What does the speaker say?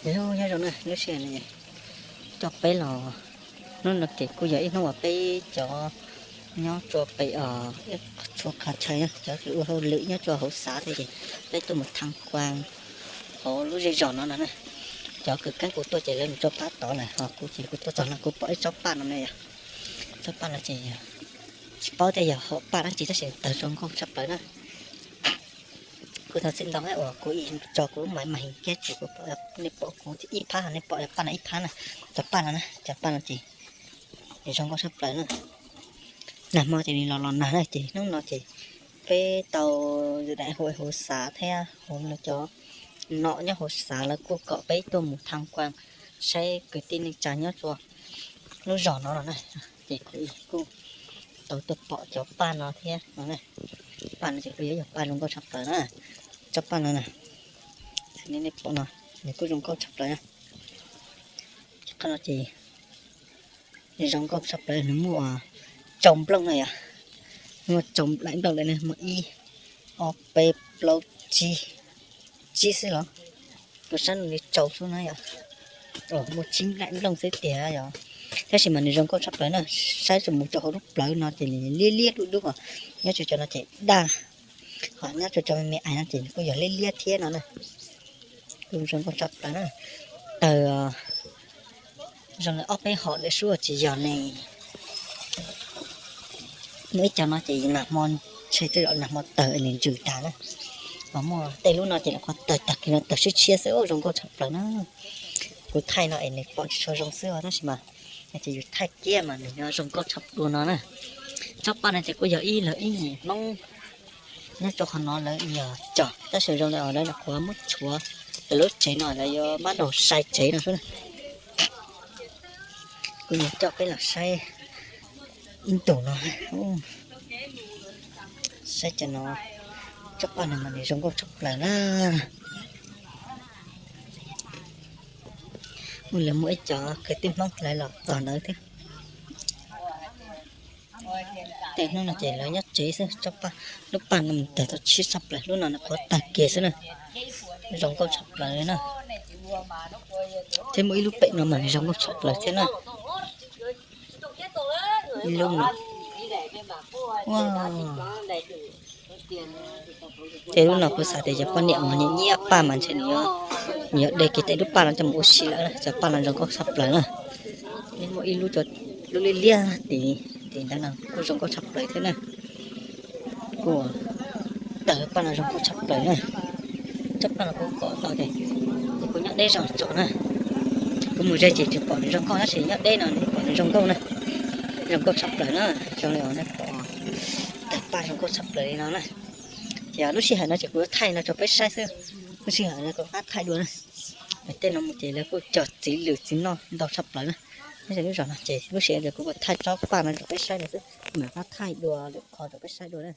Nyob zoo na, lub sij hawm no coj peb los, hnub no ces kuj yog ib hnub uas peb cov nyob tsua pem os, ib qho tsua qhov chaw, cov kws ua hauj lwm nyob tsua hauv xav thiab ces peb tuaj mus tham quan hauv lub zej zos no no na. Cov kws keeb kuv tuaj ces lawv mus tso pab tod lawm, ho kuv ces kuv tuaj txog no kuv pom ib tsob paj no na yom. Tsob paj no ces tsis paub tias yog hom paj dab tsi tab sis tawg zoo nkauj tshaj plaws na. Kuv thov txim ntau uas kuv tso kuv lub maiv mas kiab tsis, kuv pom, nej pom kuv ib phab, nej pom paj no ib phab na. Cov paj no na, cov paj no ces zoo nkauj tshaj plaws na. Nag hmo ces nws los los nag na ces hnub no ces peb tau daim hu hauv xav thiab hu cov nom nyob hauv xav lawv kuj kom peb tuaj mus tham quan saib kwv tij neej tsa nyob tsua lub zos no los na. Ces kuv kuj tau tuaj pom cov paj no thiab no. Paj no ces kuj yog ib yog paj zoo nkauj tshaj plaws na. Tsob paj no na, nej pom no, nws kuj zoo nkauj tshaj plaws na. Qhov no ces zoo nkauj tshaj plaws, nws muaj tsau nplooj na yom. Muaj tsau daim nplooj lawm na, muaj ib, ob, peb, plaub, tsib, tsib xwb los? Kuv saib nws li tsau xwb na yom. Muaj tsib daim nplooj xwb tiag yom. Tab sis mas nws zoo nkauj tshaj plaws na. Saib mus rau hauv lub plawv no ces nws liab liab dub dub os. Nyob tsua cov no ces daj, ho nyob tsua cov me me ais no ces nws kuj yog liab liab thiab no na. Kuj zoo nkauj tshaj plaws na. Tawg zoo li ob peb hom lawm sub tsis yog ne. Muaj ib co no ces nag hmo, ntshe tej zaum nag hmo tawg es nws ntsws tag na. Ho muaj tej lub no ces lawv qhuav tawg tag kis no tawg sib tshiab xwb, zoo nkauj tshaj plaws na. Kuv thaij no es nws pom tsis tshua zoo xwb tab sis mas ces yus thaij kiag mas nws nyob zoo nkauj tshaj dua no na. Tsob paj no ces kuj yog ib lawv ib yim Hmoob nyob rau qhov no lawv yog cog tab sis zoo li os lawv nyuam qhuav muab tshuav lawv lub tsev no lawv yuav mab daug sai tsev no xwb na. Kuv yuav coj peb los saib ib ntus no, saib cov no, tsob paj no mas nws zoo nkauj tshaj plaws na. Muaj lawv muaj ib co kwv tij Hmoob lawv los txog ntawd thiab. Tej hnub no ces lawv nyob tsev xwb, lub paj no tawg tau tshiab tshaj plaws, lub no nws qhuav tawg kiag xwb na. Zoo nkauj tshaj plaws li na. Thiab muaj ib lub pem no mas zoo nkauj tshaj plaws thiab na. Ib lub no, tej lub no kuv xav tias cov poj niam uas nyiam nyiam paj mas ntshe nws yuav de kiag tej lub paj no coj mus ua si lawm, cov paj no zoo nkauj tshaj plaws na. Muaj ib lub, lub liab liab tim, tim ntawd no kuj zoo nkauj tshaj plaws thiab na. Kuj tawg paj no zoo nkauj tshaj plaws na. Tsob paj no kuv pom tau ces kuv nyob deb zog tsom na. Kuv mus ze ces tsis pom nws zoo nkauj tab sis nyob deb no nws pom nws zoo nkauj na. Zoo nkauj tshaj plaws na, zoo li os nej pom tawg paj zoo nkauj tshaj plaws li no na. Ces lub sij hawm no ces kuv yuav thaij no rau peb saib xwb, lub sij hawm no kuv rov qab thaij dua na. Tej no mus ces lawv kuj cog txiv lwm txiv noj ntau tshaj plaws na. Nyob rau lub zos no ces lub sij hawm no kuv thaij tsob paj no rau peb saib no xwb, mam rov qab thaij dua lwm qhov rau peb saib dua na.